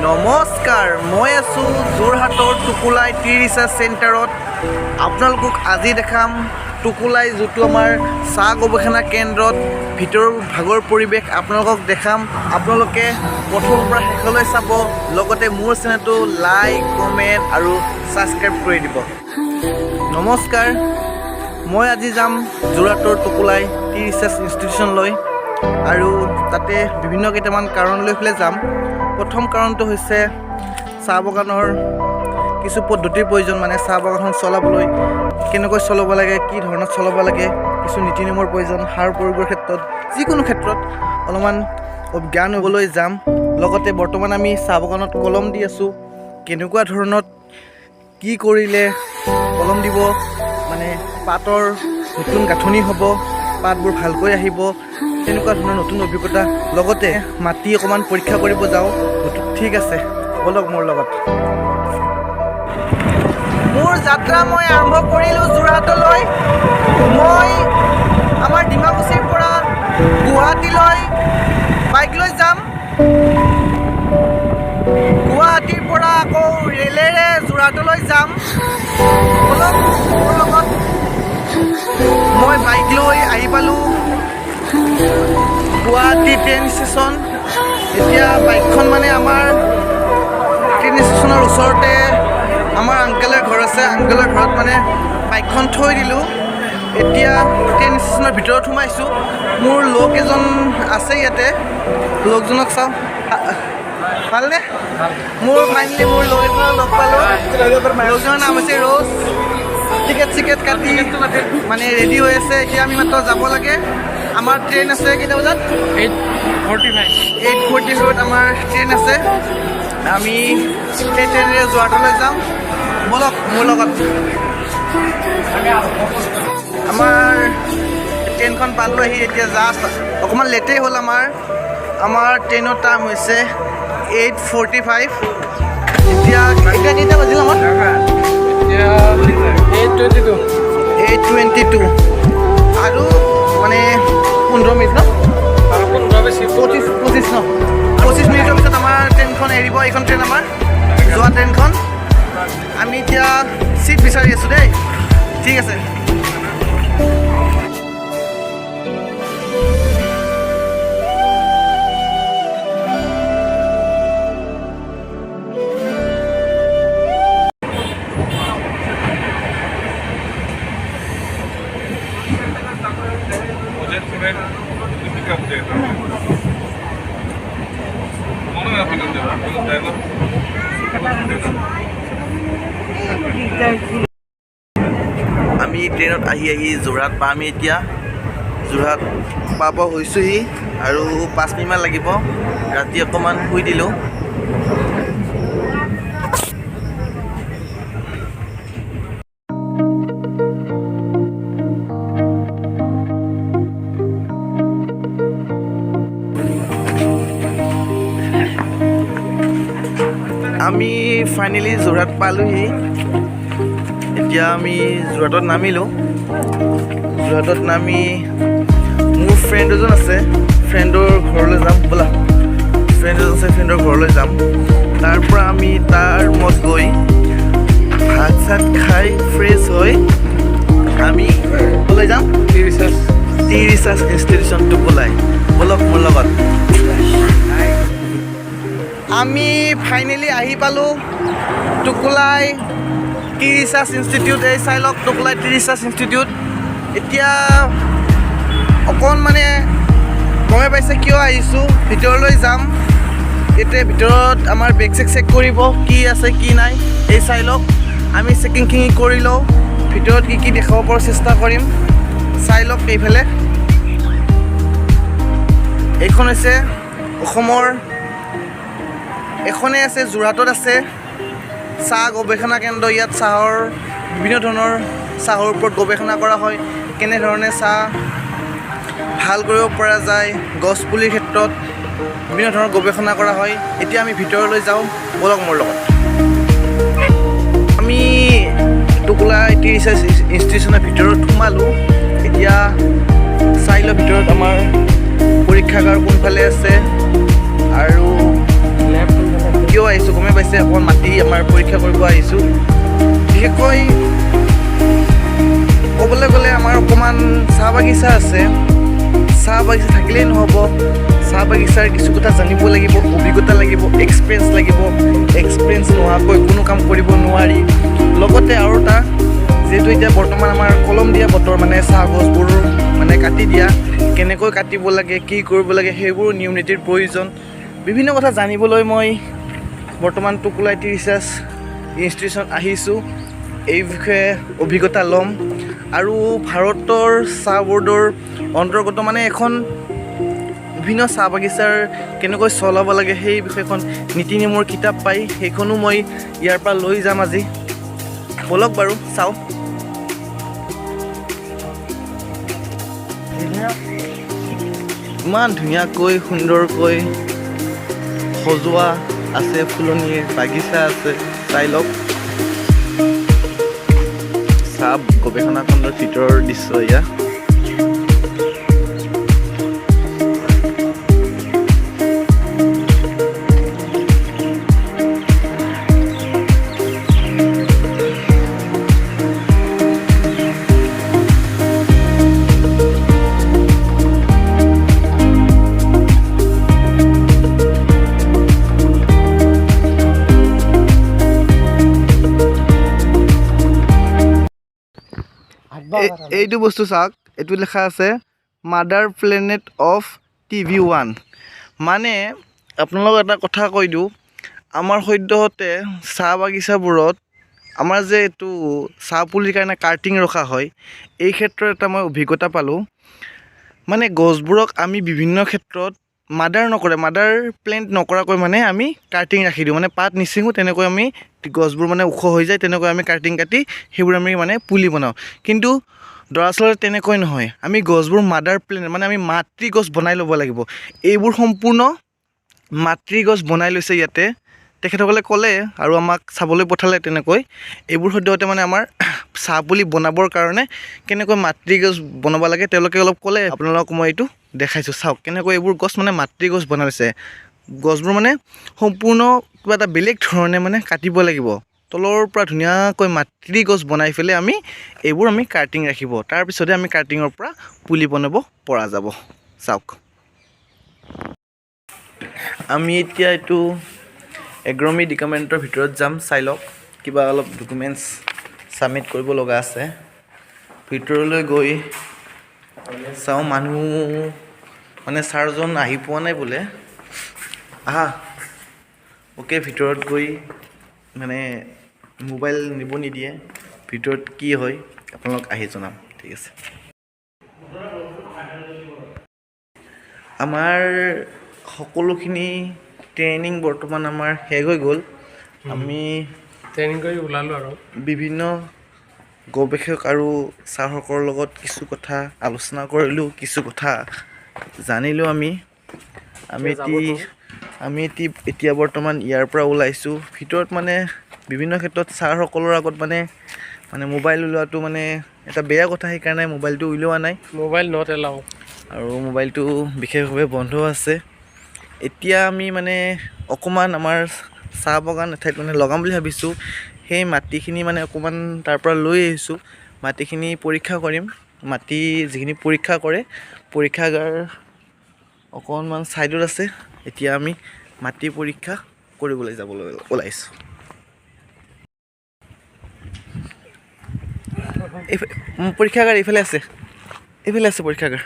নমস্কাৰ, মই আছোঁ যোৰহাটৰ টোকোলাই টি ৰিচাৰ্চ চেণ্টাৰত। আপোনালোকক আজি দেখাম টোকোলাই যিটো আমাৰ চাহ গৱেষণা কেন্দ্ৰত ভিতৰৰ ভাগৰ পৰিৱেশ আপোনালোকক দেখাম। আপোনালোকে প্ৰথমৰ পৰা শেষলৈ চাব, লগতে মোৰ চেনেলটো লাইক, কমেণ্ট আৰু ছাবস্ক্ৰাইব কৰি দিব। নমস্কাৰ, মই আজি যাম যোৰহাটৰ টোকোলাই টি ৰিচাৰ্চ ইনষ্টিটিউশ্যনলৈ আৰু তাতে বিভিন্ন কেইটামান কাৰণ লৈ পেলাই যাম। প্ৰথম কাৰণটো হৈছে চাহ বাগানৰ কিছু পদ্ধতিৰ প্ৰয়োজন, মানে চাহ বাগানখন চলাবলৈ কেনেকৈ চলাব লাগে, কি ধৰণত চলাব লাগে, কিছু নীতি নিয়মৰ প্ৰয়োজন, সাৰ প্ৰয়োগৰ ক্ষেত্ৰত, যিকোনো ক্ষেত্ৰত অলপমান জ্ঞান হ'বলৈ যাম। লগতে বৰ্তমান আমি চাহ বাগানত কলম দি আছোঁ, কেনেকুৱা ধৰণত কি কৰিলে কলম দিব মানে পাতৰ নতুন গাঁথনি হ'ব, পাতবোৰ ভালকৈ আহিব, তেনেকুৱা ধৰণৰ নতুন অভিজ্ঞতা। লগতে মাটি অকণমান পৰীক্ষা কৰিব যাওঁ। ঠিক আছে, ব'লক মোৰ লগত। মোৰ যাত্ৰা মই আৰম্ভ কৰিলোঁ যোৰহাটলৈ। মই আমাৰ ডিমাকুছিৰ পৰা গুৱাহাটীলৈ বাইক লৈ যাম। গুৱাহাটীৰ পৰা আকৌ ৰেলেৰে যোৰহাটলৈ যাম। ব'লক মোৰ লগত। মই বাইক লৈ আহি পালোঁ গুৱাহাটী ট্ৰেইন ষ্টেচন। এতিয়া বাইকখন মানে আমাৰ ট্ৰেইন ষ্টেচনৰ ওচৰতে আমাৰ আংকেলৰ ঘৰ আছে। আংকেলৰ ঘৰত মানে বাইকখন থৈ দিলোঁ। এতিয়া ট্ৰেইন ষ্টেচনৰ ভিতৰত সোমাইছোঁ। মোৰ লগ এজন আছে ইয়াতে, লগজনক চাওঁ। ভালনে? মোৰ ফাইনেলি মোৰ লগ এজনক লগ পালোঁ। লগজনৰ নাম হৈছে ৰ'জ। টিকেট চিকেট কাটি মানে ৰেডি হৈ আছে। এতিয়া আমি মাত্ৰ যাব লাগে। আমাৰ ট্ৰেইন আছে কেইটা বজাত? 8:45। 8:45ত আমাৰ ট্ৰেইন আছে। আমি সেই ট্ৰেইনেৰে যোৰহাটলৈ যাম। ব'লক মোৰ লগত। আমাৰ ট্ৰেইনখন পালোঁ আহি। এতিয়া জাষ্ট অকণমান লেটেই হ'ল আমাৰ। আমাৰ ট্ৰেইনৰ টাইম হৈছে 8:45। এতিয়া এতিয়া কেইটা বাজিল আমাৰ? এতিয়া 8:22। 8:22 আৰু মানে 15 মিনিট ন? আৰু 15 বেছি। 25, 25 ন? 25 মিনিটৰ পিছত আমাৰ ট্ৰেইনখন এৰিব। এইখন ট্ৰেইন আমাৰ যোৱা ট্ৰেইনখন। আমি এতিয়া চিট বিচাৰি আছোঁ দেই। ঠিক আছে। আমি ট্ৰেইনত আহি আহি যোৰহাট পাম। এতিয়া যোৰহাট পাব হৈছোহি আৰু 5 মিনিটমান লাগিব। ৰাতি অকণমান শুই দিলোঁ। আমি ফাইনেলি যোৰহাট পালোহি। এতিয়া আমি যোৰহাটত নামিলোঁ। যোৰহাটত নামি মোৰ ফ্ৰেণ্ড এজন আছে, ফ্ৰেণ্ডৰ ঘৰলৈ যাম। ব'লা। ফ্ৰেণ্ড এজন আছে, ফ্ৰেণ্ডৰ ঘৰলৈ যাম। তাৰ পৰা আমি তাৰ ৰুমত গৈ ভাত চাত খাই ফ্ৰেছ হৈ আমি ক'লৈ যাম? T research. T research institution, Tocklai. ব'লক মোৰ লগত। আমি ফাইনেলি আহি পালোঁ টোকোলাই টি ৰিচাৰ্চ ইনষ্টিটিউট। এই চাই লওক, টোকোলাই টি ৰিচাৰ্চ ইনষ্টিটিউট। এতিয়া অকণ মানে গমেই পাইছে কিয় আহিছোঁ। ভিতৰলৈ যাম। এতিয়া ভিতৰত আমাৰ বেগ চেগ চেক কৰিব, কি আছে কি নাই। এই চাই লওক, আমি চেকিংখিনি কৰি লওঁ। ভিতৰত কি কি দেখাব পাৰোঁ চেষ্টা কৰিম। চাই লওক এইফালে। এইখন হৈছে অসমৰ এখনেই আছে, যোৰহাটত আছে চাহ গৱেষণা কেন্দ্ৰ। ইয়াত চাহৰ বিভিন্ন ধৰণৰ চাহৰ ওপৰত গৱেষণা কৰা হয়, কেনেধৰণে চাহ ভাল কৰিব পৰা যায়, গছ পুলিৰ ক্ষেত্ৰত বিভিন্ন ধৰণৰ গৱেষণা কৰা হয়। এতিয়া আমি ভিতৰলৈ যাওঁ। ব'লক মোৰ লগত। আমি টোকোলা টি ৰিচাৰ্চ ইনষ্টিটিউশ্যনৰ ভিতৰত সোমালোঁ। এতিয়া চাই লওঁ ভিতৰত আমাৰ পৰীক্ষাগাৰ কোনফালে আছে আৰু লেব। কিয় আহিছোঁ। আছে, অকণমান মাটি আমাৰ পৰীক্ষা কৰিব আহিছোঁ। বিশেষকৈ ক'বলৈ গ'লে আমাৰ অকণমান চাহ বাগিচা আছে। চাহ বাগিচা থাকিলেই নহ'ব, চাহ বাগিচাৰ কিছু কথা জানিব লাগিব, অভিজ্ঞতা লাগিব, এক্সপিৰিয়েঞ্চ লাগিব। এক্সপিৰিয়েঞ্চ নোহোৱাকৈ কোনো কাম কৰিব নোৱাৰি। লগতে আৰু এটা, যিহেতু এতিয়া বৰ্তমান আমাৰ কলম দিয়া বতৰ, মানে চাহ গছবোৰ মানে কাটি দিয়া, কেনেকৈ কাটিব লাগে, কি কৰিব লাগে, সেইবোৰ নিয়ম নীতিৰ প্ৰয়োজন। বিভিন্ন কথা জানিবলৈ মই বৰ্তমান টোকোলাই টি ৰিচাৰ্চ ইনষ্টিটিউশ্যন আহিছোঁ। এই বিষয়ে অভিজ্ঞতা ল'ম আৰু ভাৰতৰ চাহ বৰ্ডৰ অন্তৰ্গত মানে এখন বিভিন্ন চাহ বাগিচাৰ কেনেকৈ চলাব লাগে সেই বিষয়ে এখন নীতি নিয়মৰ কিতাপ পাই, সেইখনো মই ইয়াৰ পৰা লৈ যাম আজি। ব'লক বাৰু চাওঁ। ইমান ধুনীয়াকৈ সুন্দৰকৈ সজোৱা আছে, ফুলনিৰ বাগিচা আছে, চাই লওক। চাহ গৱেষণা খণ্ডৰ ভিতৰৰ দৃশ্য এয়া। এইটো বস্তু চাওক, এইটো লেখা আছে mother planet of TV 1। মানে আপোনালোকক এটা কথা কৈ দিওঁ, আমাৰ সদ্যহতে চাহ বাগিচাবোৰত আমাৰ যে এইটো চাহ পুলিৰ কাৰণে কাৰ্টিং ৰখা হয়, এই ক্ষেত্ৰত এটা মই অভিজ্ঞতা পালোঁ। মানে গছবোৰক আমি বিভিন্ন ক্ষেত্ৰত মাদাৰ নকৰে, মাদাৰ প্লেণ্ট নকৰাকৈ মানে আমি কাৰ্টিং ৰাখি দিওঁ, মানে পাত নিচিঙো, তেনেকৈ আমি গছবোৰ মানে ওখ হৈ যায়, তেনেকৈ আমি কাৰ্টিং কাটি সেইবোৰ আমি মানে পুলি বনাওঁ। কিন্তু দৰাচলতে তেনেকৈ নহয়, আমি গছবোৰ মাদাৰ প্লেণ্ট মানে আমি মাতৃ গছ বনাই ল'ব লাগিব। এইবোৰ সম্পূৰ্ণ মাতৃ গছ বনাই লৈছে ইয়াতে, তেখেতসকলে ক'লে আৰু আমাক চাবলৈ পঠালে। তেনেকৈ এইবোৰ সদ্যহতে মানে আমাৰ চাহ পুলি বনাবৰ কাৰণে কেনেকৈ মাতৃ গছ বনাব লাগে তেওঁলোকে অলপ ক'লে। আপোনালোকক মই এইটো দেখাইছোঁ, চাওক কেনেকৈ এইবোৰ গছ মানে মাতৃ গছ বনাই লৈছে। গছবোৰ মানে সম্পূৰ্ণ কিবা এটা বেলেগ ধৰণে মানে কাটিব লাগিব, তলৰ পৰা ধুনীয়াকৈ মাতৃ গছ বনাই পেলাই আমি এইবোৰ আমি কাৰ্টিং ৰাখিব, তাৰপিছতে আমি কাৰ্টিঙৰ পৰা পুলি বনাব পৰা যাব। চাওক আমি এতিয়া এইটো এগ্ৰমি ডিপাৰ্টমেণ্টৰ ভিতৰত যাম, চাই লওক কিবা অলপ ডকুমেণ্টছ ছাবমিট কৰিব লগা আছে। ভিতৰলৈ গৈ চাওঁ, মানুহ মানে ছাৰজন আহি পোৱা নাই বোলে। আহা, অ'কে, ভিতৰত গৈ মানে মোবাইল নিব নিদিয়ে, ভিতৰত কি হয় আপোনালোক আহি জনাম, ঠিক আছে। আমাৰ সকলোখিনি ট্ৰেইনিং বৰ্তমান আমাৰ শেষ হৈ গ'ল। আমি ট্ৰেইনিং কৰি ওলালোঁ আৰু বিভিন্ন গৱেষক আৰু ছাৰসকলৰ লগত কিছু কথা আলোচনা কৰিলোঁ, কিছু কথা জানিলোঁ। আমি আমি আমি এতিয়া বৰ্তমান ইয়াৰ পৰা ওলাইছোঁ। ভিতৰত মানে বিভিন্ন ক্ষেত্ৰত ছাৰসকলৰ আগত মানে মানে মোবাইল ওলোৱাটো মানে এটা বেয়া কথা, সেইকাৰণে মোবাইলটো উলিওৱা নাই, মোবাইল not allow, আৰু মোবাইলটো বিশেষভাৱে বন্ধ আছে। এতিয়া আমি মানে অকণমান আমাৰ চাহ বাগান এঠাইত মানে লগাম বুলি ভাবিছোঁ, সেই মাটিখিনি মানে অকণমান তাৰ পৰা লৈ আহিছোঁ। মাটিখিনি পৰীক্ষা কৰিম, মাটি যিখিনি পৰীক্ষা কৰে পৰীক্ষাগাৰ অকণমান ছাইডত আছে। এতিয়া আমি মাটি পৰীক্ষা কৰিবলৈ যাবলৈ ওলাইছোঁ। পৰীক্ষাগাৰ এইফালে আছে, এইফালে আছে পৰীক্ষাগাৰ।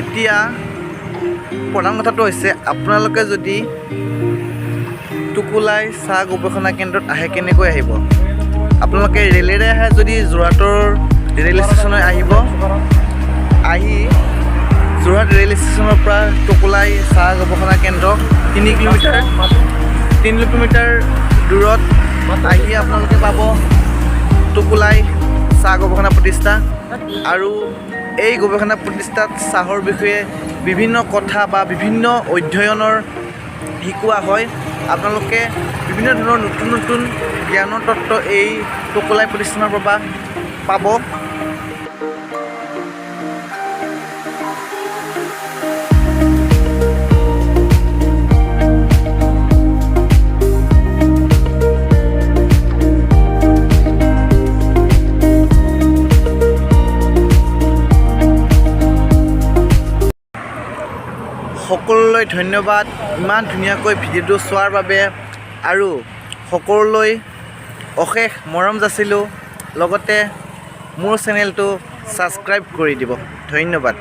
এতিয়া প্ৰধান কথাটো হৈছে, আপোনালোকে যদি টোকোলাই চাহ গৱেষণা কেন্দ্ৰত আহে কেনেকৈ আহিব? আপোনালোকে ৰেলেৰে আহে যদি যোৰহাটৰ ৰেল ষ্টেচনলৈ আহিব। আহি যোৰহাট ৰেল ষ্টেচনৰ পৰা টোকোলাই চাহ গৱেষণা কেন্দ্ৰ 3 কিলোমিটাৰ, 3 কিলোমিটাৰ দূৰত আহি আপোনালোকে পাব টোকোলাই চাহ গৱেষণা প্ৰতিষ্ঠা। আৰু এই গৱেষণা প্ৰতিষ্ঠাত চাহৰ বিষয়ে বিভিন্ন কথা বা বিভিন্ন অধ্যয়নৰ শিকোৱা হয়। আপোনালোকে বিভিন্ন ধৰণৰ নতুন নতুন জ্ঞানৰ তত্ত্ব এই টোকোলাই প্ৰতিষ্ঠানৰ পৰা পাব। সকলোলৈ ধন্যবাদ ইমান ধুনীয়াকৈ ভিডিঅ'টো চোৱাৰ বাবে আৰু সকলোলৈ অশেষ মৰম যাচিলোঁ। লগতে মোৰ চেনেলটো ছাবস্ক্ৰাইব কৰি দিব। ধন্যবাদ।